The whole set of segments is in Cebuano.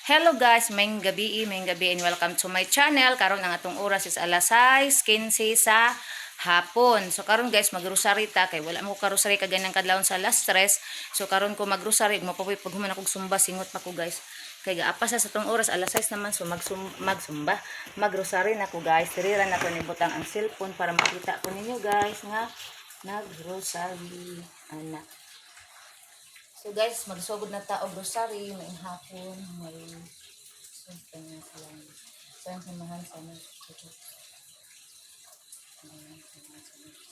Hello guys, maayong gabi and welcome to my channel. Karon ang atong oras is alas 6:15 sa hapon. So karon guys, magrosary ta kay wala mo karosary kaganang kadlawon sa alas 3. So karon ko magrosary, mapapoy pag human akong sumba, singot pa ko, guys. Kay gaapas sa atong oras, alas 6 naman, so magsumba. Magrosary na ko, guys. Diri ra na ko nibutang ang cellphone para makita ko ninyo, guys, nga nagrosary ana. So guys, magsugod na ta og rosary, maayong hapon, may so kanya sila. So ang samahan sa mga. Ayan, samahan sa mga.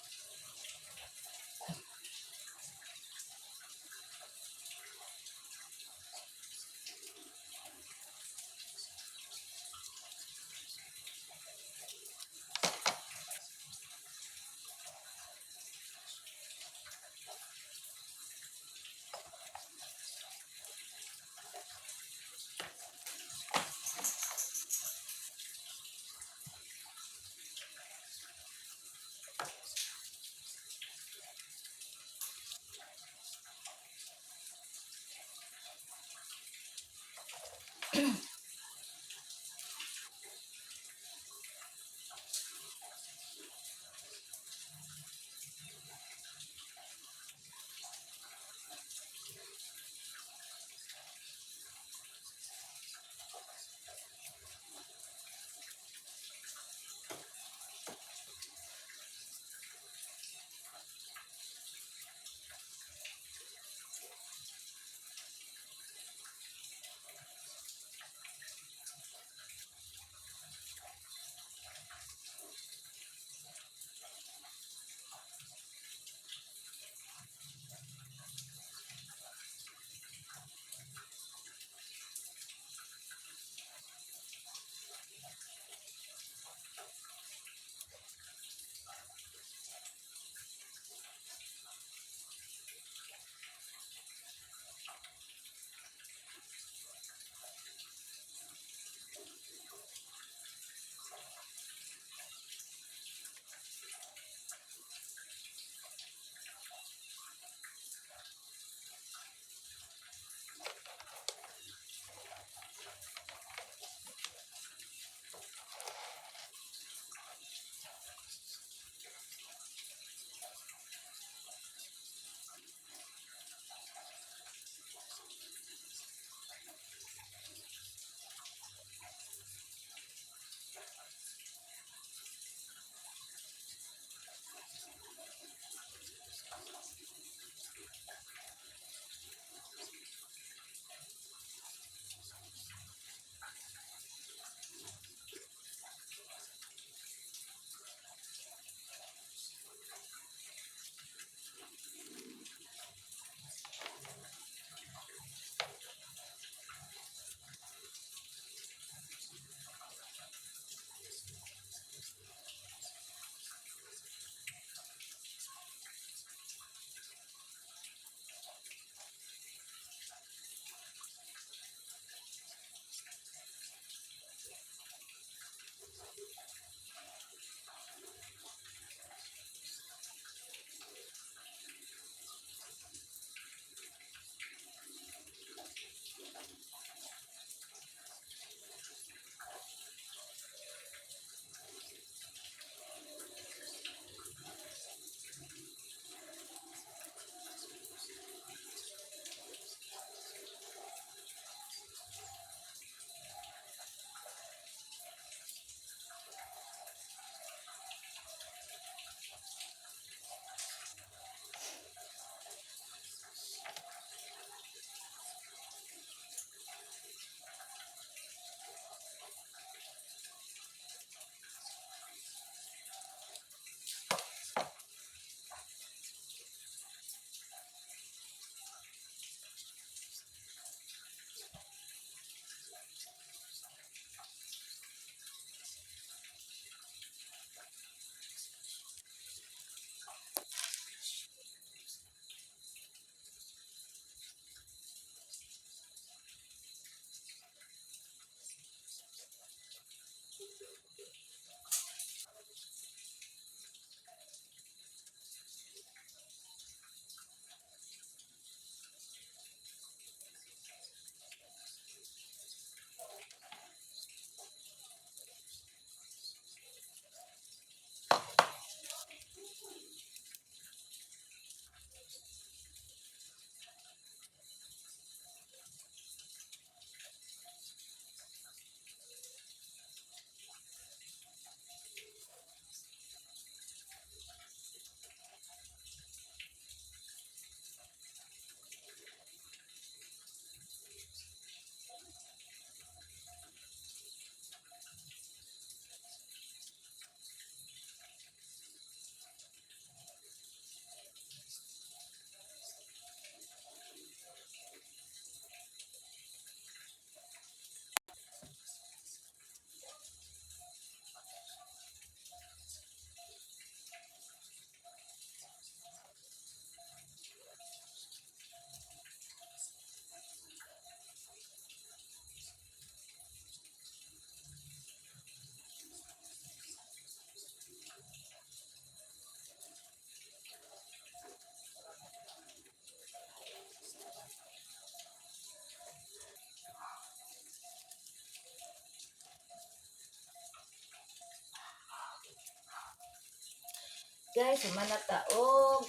Guys, human na ta og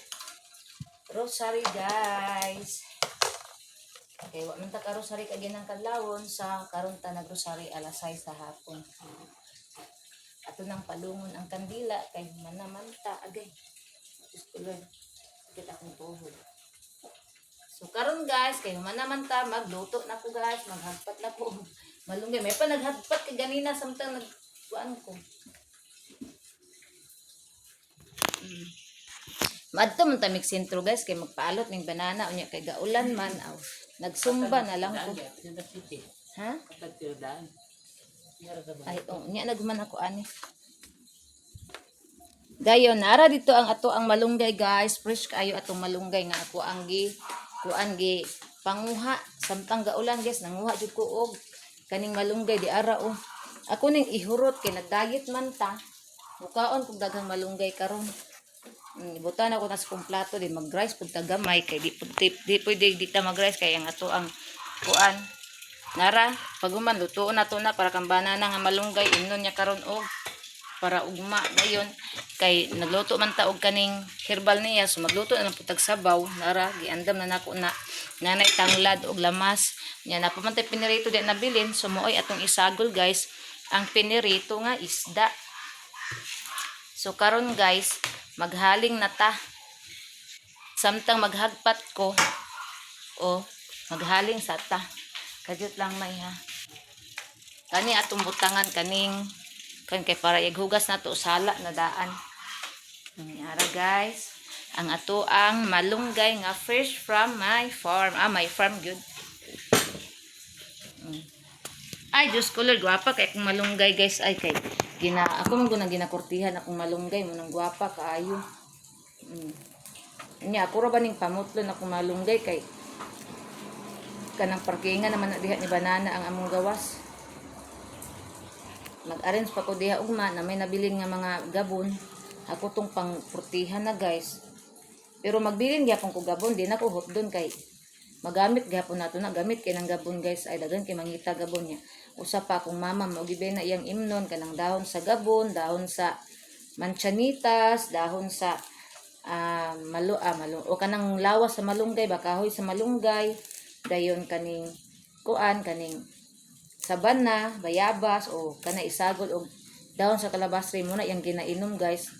rosary, guys. Kay wa man ta ka-rosary kaginang kadlawon sa karon ta nag-rosary alas 6 sa hapon. Ato nang palungon ang kandila kay human naman ta agay. Diyos ko Lord, sakit akong tuhod. So karon, guys, kay human naman ta, magluto na ko, guys, maghagpat na ko. Malunggay, may pa naghagpat kay ganina samtang nagkuan ko. Maadto man ta mig sentro, guys, kay magpaalot ning banana unya kay gaulan man aw. Nagsumba na lang ko. Ha? Ay, oh, unya nagman ako ani. Dayon, nara dito ang ato ang malunggay, guys. Fresh kaayo atong malunggay nga ako ang gi kuan gi panguha samtang gaulan, guys, nanguha jud ko og kaning malunggay di ara oh. Ako ning ihurot kay nagdiet man ta. Mukaon kog daghang malunggay karon. Ibutan ako na sa kong plato di mag-rice pud ta gamay kay di pud di pwede di ta mag-rice kay ang ato ang kuan. Nara, paguman lutuon na to na para kang banana nga malunggay imnon niya karon og para ugma dayon kay nagluto man ta og kaning herbal niya, so magluto na lang pud tag sabaw. Nara, giandam na nako na nanay tanglad og lamas nya na pa man tay pinirito di nabilin, so mooy atong isagol, guys, ang pinirito nga isda. So karon, guys, maghaling na ta samtang maghagpat ko o maghaling sa ta. Kadyot lang may ha. Kani atong butangan kaning kan kay para ighugas na to sala na daan. Ara, guys, ang ato ang malunggay nga fresh from my farm. Ah, my farm good. Ay, Diyos ko Lord, gwapa kay akong malunggay, guys. Ay, kay gina ako man guna ginakurtihan akong malunggay mo nang gwapa kaayo. Nya ako ra ba ning pamutlon akong malunggay kay kanang parkingan naman na diha ni banana ang among gawas. Mag-arrange pa ko diha ugma na may nabilin nga mga gabon. Ako tong pang purtihan na, guys. Pero magbilin gyapon ko gabon, di na ko hotdon kay magamit gihapon nato na gamit kay nang gabon, guys, ay dagan kay mangita gabon niya. Usa pa akong mama mo gibe na iyang imnon kanang dahon sa gabon, dahon sa manchanitas, dahon sa malo ah, malo o kanang lawas sa malunggay ba, kahoy sa malunggay, dayon kaning kuan kaning sabana, bayabas o kana isagol og dahon sa kalabasri mo na iyang ginainom, guys.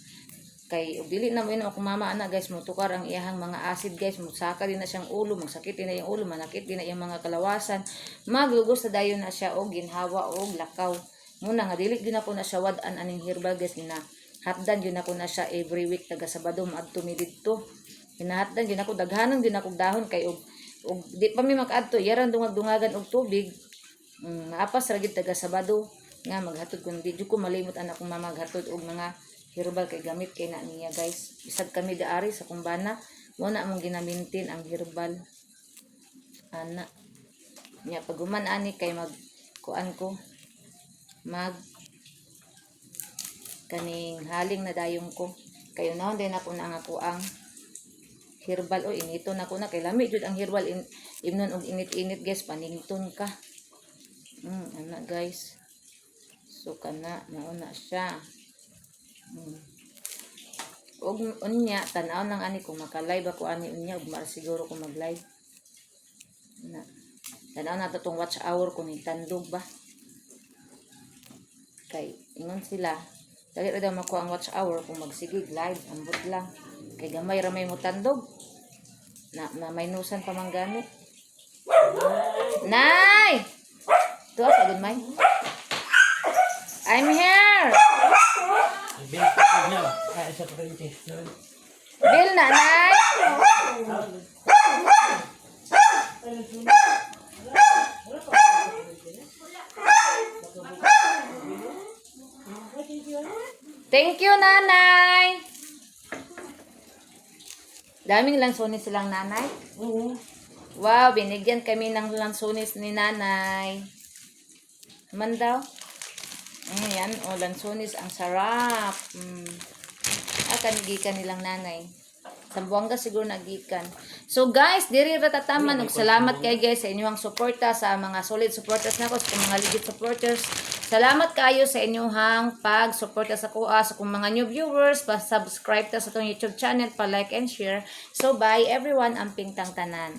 Kay og dili na mo inom akong mama ana, guys, motukar ang iyahang mga acid, guys, mosaka din na siyang ulo, magsakit din na iyang ulo, manakit din na iyang mga kalawasan, maglugos na dayon na siya og ginhawa og lakaw. Muna nga dili gyud ako na siya wad-an aning herbal, guys, gina hatdan gyud ako na siya every week taga Sabado maadto mi didto. Ginahatdan gyud ako, daghanon gyud ako dahon kay og di pa mi makaadto yaran dungag-dungagan og tubig. Maapas ra gyud taga Sabado nga maghatod kun di jud ko malimot anak kong mama maghatod og mga herbal kay gamit kay na niya, guys. Bisag kami daari sa kumbana mo na among ginamintin ang herbal ana nya. Pag human ani kay mag kuan ko, mag kaning haling na dayong ko kayo naon din ako na ang ako ang herbal o inito na ko na kay lami jud ang herbal imnon og init-init, guys, panington ka. Ana, guys. So kana mao na siya. Og unya tan-aw lang ani kung maka-live ako ani unya ug mara siguro ko mag-live na. Tan-aw na to tong watch hour kung tandog ba kay ingon sila dali ra daw makuha ang watch hour kung magsigig live, ambot lang kay gamay ra may mutandog na, na may nusan pa man gani. Nay! Tuwa sa good may. I'm here. Bill na. Ay, sa kuryente. Bill na, Nay. Thank you, Nanay. Daming lansones silang nanay. Oo. Wow, binigyan kami ng lansones ni Nanay. Man daw. Yan, oh, lansones, ang sarap. Ah, kanigikan nilang nanay. Sambuanga siguro nagikan. So guys, diri ra tataman og salamat kay guys sa inyong suporta, sa mga solid supporters nako, sa mga legit supporters. Salamat kaayo sa inyong pag-suporta sa kuha sa kong mga new viewers, pa-subscribe ta sa atong YouTube channel, pa-like and share. So bye everyone, amping tang tanan.